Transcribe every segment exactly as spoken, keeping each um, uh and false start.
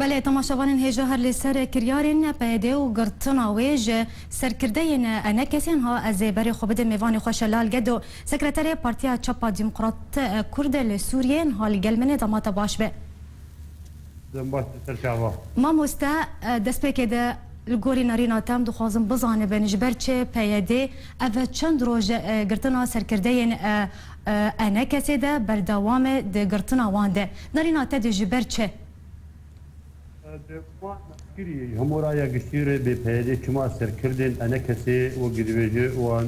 Belê, temaşevanên hêja, her li ser kiryarên P Y D û girtina wê ji serkirdeyên ENKSê, niha ez ê berê xwe bidim mêvanê xwe Şelal Gedo, sekreterê Partiya Çapa Demokrat Kurd li Sûriyê, niha li gel min e, dema te baş be. Dem baş, ser çava. Mamoste, e, destpêkê de li gorî nerîna te em dixwazin bizanibin ji ber çi P Y D ev çend roj, e, girtina serkirdeyên, e, e, ENKSê de berdewam e di girtina wan de. Nerîna te de ji ber çi? Di wan kirî hemû raya giştî re bê P Y D çima serkirdên ENKSê wek dibêje wan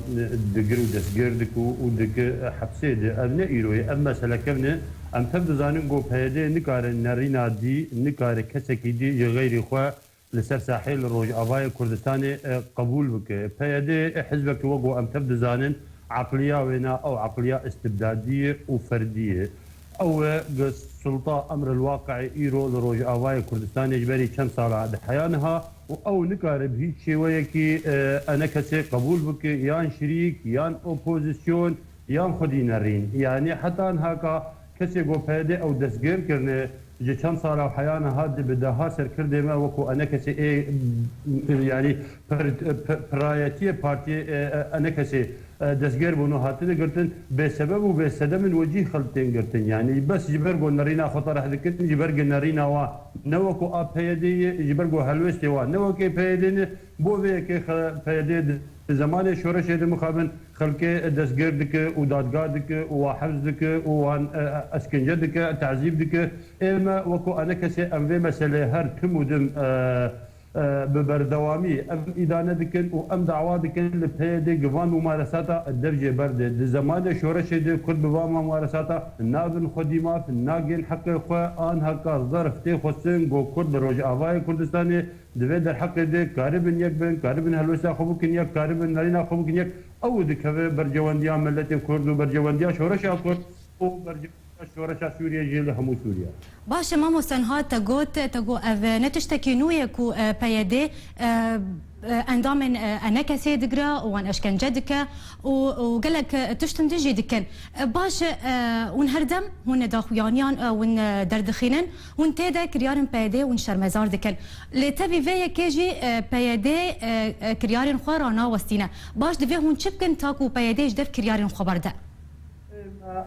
digir û destgir dike û dike hepsê de. Ev ne îro ye, ev mesele kevn e. Em tev dizanin ku P Y D nikare nerîna dî, nikare kesekî dî ji xeyrî xwe li ser sahê li Rojavayê Kurdistanê, e, qebûl bike. P Y D hizbeke wek ku em tev dizanin, eqliya wê ne, ew eqliya istibdadî ye û ferdî ye. Ew e ku sulta emr el waqi'ê îro li Rojavayê Kurdistanê ji berî çend sala di heya niha û ew nikare bi hîç şêweyekî, e, ENKSê qebûl bike, yan şirîk, yan opozîsyon, yan xwedî nerîn. Yanî heta niha ka kesê ku P Y D ew destgir kirine, ji çend sala heya niha di bi deha serkirdê me wekû ENKSê ê, yanî pir-, pir-, pirayetiyê partiyê, e, e, ENKSê, e, destgir bûn û hatine girtin, bêsebeb û bêsedem in wecîh xelk tên girtin. Yanî bes ji ber ku nerîna xwe tereh dikin, ji ber ku nerîna wa ne wekû a P Y D ye, ji ber ku helwestê wa ne wekê P Y D ne, bo vê yekê xe-, P Y D di, di zemanê şoreşê de mixabin xelkê destgir dike û dadga dike û wa hibs dike û wan, e, e, eskence dike, tezîb dike. Ê me wekû ENKSê em vê meselê her tim û dim, e, e, bi berdewamî em îdane dikin û em dawa dikin li P Y D ku van mumaresata dev jê berde. Di zemanê şoreşê de Kurd bi van mumaresata nabin xwedî maf, nagên heqê xwe, an heka zerf tê xwestin ku Kurd li Rojavayê Kurdistanê di vê derheqê de karibin yek bin, karibin helwesta xwe bikin yek, karibin nerîna xwe bikin yek. Ew dikeve berjewendiya miletê Kurd û berjewendiya şoreşa Kurd û berjewendiya şoreşa Sûriyê jî li hemû Sûriya. Baş e, mamoste, niha te got, te got ev ne tiştekî nû ye ku, e, P Y D, e, e, endamên, e, ENKSê digre û wan eşkence dike û, û gelek, e, tiştin din jî dikin. E, baş e, e, hûn her dem hûn daxuyaniyan, e, hûn, e, derdixînin, hûn tê de kiryarên P Y D hûn şermezar dikin. Lê tevî vê yekê jî, e, P Y D, e, e, kiryarên xwe ranawestîne. Baş divê hûn çi bikin ta ku P Y D ji dev kiryarên xwe berde?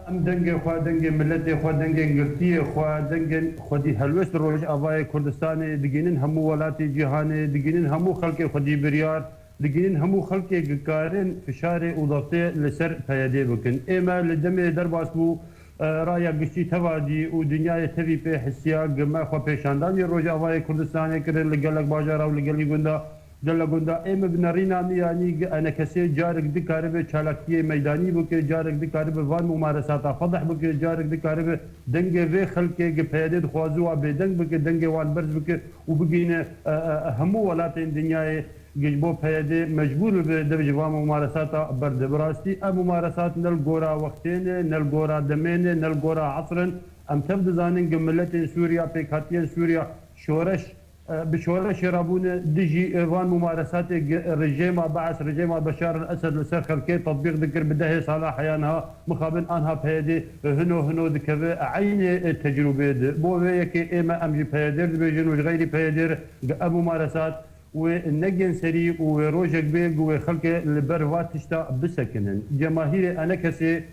Em dengê xwe, dengê miletê xwe, dengên girtiyê xwe, dengên xwedî helwest Rojavayê Kurdistanê digihînin hemû welatê cîhanê, digihînin hemû xelkê xwedî biryar, digihînin hemû xelkê ku karin fişarê û dextê li ser P Y D bikin. Ê me li demê derbas bû, e, raya giştî teva dî û dinyayê tevî pê hisiya ku me xwe pêşandanî Rojavayê Kurdistanê kirin li gelek bajara û li gelî gunda. Gelek gunda ê me bi nerîna me, yanî ENKSê carek dikaribe çalakiyê meydanî bike, carek dikaribe van mumaresata fedih bike, carek dikaribe dengê vê xelkê ku P Y D dixwaze wa bêdeng bike, dengê wan berz bike û bigihîne, e, e, hemû welatên dinyayê ku ji bo P Y D mecbûr bibe dev ji van mumaresata berde. Bi rastî ev mumaresat ne li gora wextê ne, ne li gora demê ne, ne li gora esr in. Em tev dizanin ku miletên Sûriya, pêkhatiyên Sûriya şoreş, e, bi şoreşê re bûne dijî, e, van mumaresatê ku rejêma Bees, rejêma Beşar el Esed li ser xelkê tetbîq dikir bi dehê sala heya niha, mixabin anha P Y D hino hino dikeve eynê, e, tecrûbê de. Bo vê yekê ê me em ji P Y D re dibêjin û ji xeyrî P Y D re ku ev mumaresat wê negên serî û wê rojek bê ku wê xelkê li ber va tişta bisekinin. Cemahîrê ENKSê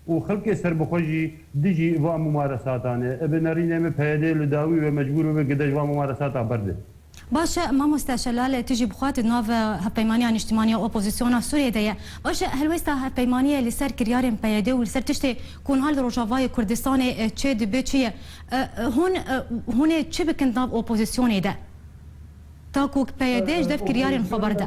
û xelkê serbixwe jî dijî van mumaresatan e. Bi nerînê me P Y D li dawî wê mecbûr bibe ku dej van mumaresata berde. Baş e, mamoste Şelal, tu jî bi xwe tu di nav Hevpeymaniya Niştimanî ya Opozisyona Sûriyê de ye. Baş e, helwesta hevpeymaniyê li ser kiryarên P Y D û li ser tiştê ku niha li Rojavayê Kurdistanê, e, çê dibe çi ye? E, e, hûn, e, hûn ê çi bikin di nav opozisyonê de? Ta ku P Y D ji dev kiryarên xwe berde.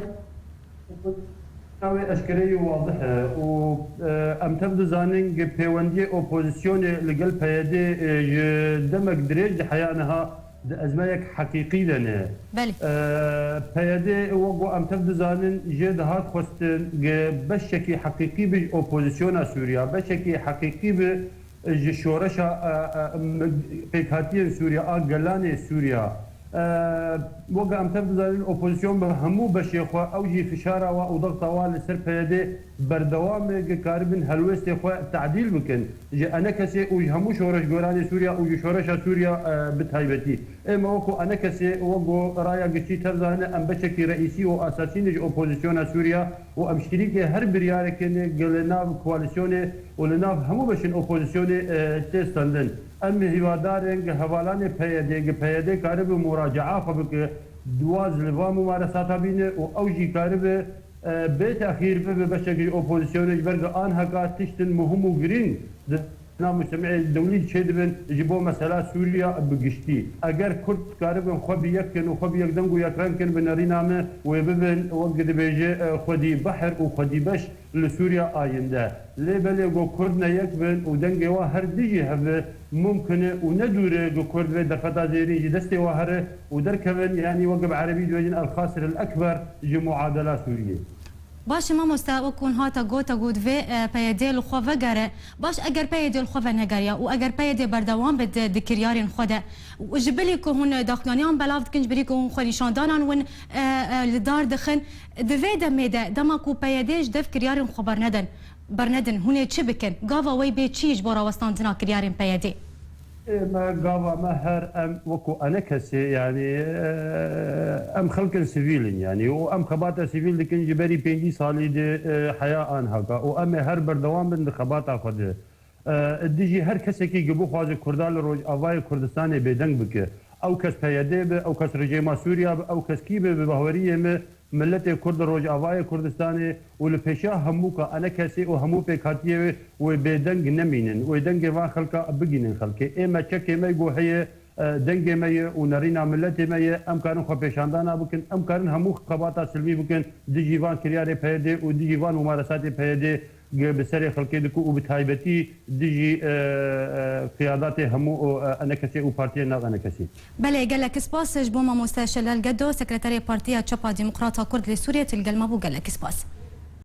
Navê eşkereyî û wazih e û, e, em tev dizanin ku pêwendiyê opozisyonê li gel P Y D, e, ji demek dirêj di heya niha di ezmeyek heqîqî de ne. Belê. E, P Y D wek ku em tev dizanin jê dihat xwestin ku beşekî heqîqî bi ji opozisyona Sûriya, beşekî heqîqî bi ji şoreşa, e, e, m-, pêkhatiyên Sûriya, a gelanê Sûriya, Weke em tev dizanin, opozîsyon bi hemû beşê xwe, ew jî fişara we û dexta we li ser P Y D berdewam e, ki karibin helwêstê xwe tadîl bikin. Ji ENKSê û ji hemû şoreşgoranê Sûriya û ji şoreşa Sûriya, e, bi taybetî. Ême wekû ENKSê, wek ku raya giştî tev zanine, em beşekî reîsî û esasî ne ji opozîsyona Sûriya û em şirîkê her biryarekê ne, ki li nav koalîsyonê û li nav hemû beşên opozîsyonê, e, tê stendin. Em hîvadar in, ki hevalanê P Y D, ki P Y D karibe muracaa xwe bike, dûaz li van mumaresata bîne û ew jî karibe, e, bê texîr bibe beşek ji opozîsyonê, ji ber ki anheka tiştin muhim û girîng di nav mujtemê dewlî çêdibin ji bo mesela Sûriya bi giştî. Eger Kurd karibin xwe bi yek kin û xwe bi yek deng û yek reng kin, bi nerîna me wê bibin, wek dibêje, e, xwedî behr û xwedî beş li Sûriya ayinde. Lê belê ku Kurd ne yek bin û dengê wa her dijî hev e, mumkin e û ne dûr e ku Kurd vê derfeta zêrîn ji destê wa here û derkevin, yanî weke bi erebî dibêjin el-xasir el-ekber ji muadela Sûriyê. Baş e mamoste, wek hûn hate gote ku divê, e, P Y D li xwe vegere. Baş, eger P Y D li xwe venegeriya û eger P Y D berdewam be di, di kiryarên xwe de, û ji bilî ku hûn daxuyaniyan belav dikin, ji bilî ku hûn xwenîşandanan win, e, e, li dar dixin, di vê demê de, dema ku P Y D ji dev kiryarên xwe bernedin, bernedin, hûn ê çi bikin? Gava wê bê çi ji bo rawestandina kiryarên P Y D? Ê me, gava me her em wekû ENKSê, yanî, e, em xelkin sivîl in, yanî, û em xebata sivîl dikin ji berî pêncî salî di, e, heya anhaka û em ê her berdewam bin di xebata xwe de. E, dijî her kesekî ki bixwaze Kurda li Rojavayê Kurdistanê bêdeng bike. Ew kes P Y D be, ew kes rejîma Sûriya be, ew kes kî be, bi baweriyê me, miletê Kurd li Rojavayê Kurdistanê û li pêşiya hemûka ENKSê û hemû pêkhatiyê wê, wê bêdeng nemînin, wê dengê van xelka bigînin xelkê. Ê me çekê me ku heye, e, dengê me ye û nerîna miletê me ye, em karin xwe pêşandana bikin, em karin hemû xebata silmî bikin dijî van kiryarê P Y D û dijî van mumaresatê P Y D, ge bi serê xelkê diku û bi taybetî dijî, e, e, qiyadatê hemû û, e, ENKSê û partiyên nav ENKSê. Belê, gelek spas ji bo mamoste Şelal Gedo, sekreterê Partiya Çepa Demokrata Kurd li Sûriyê, tu li gel me bû, gelek spas.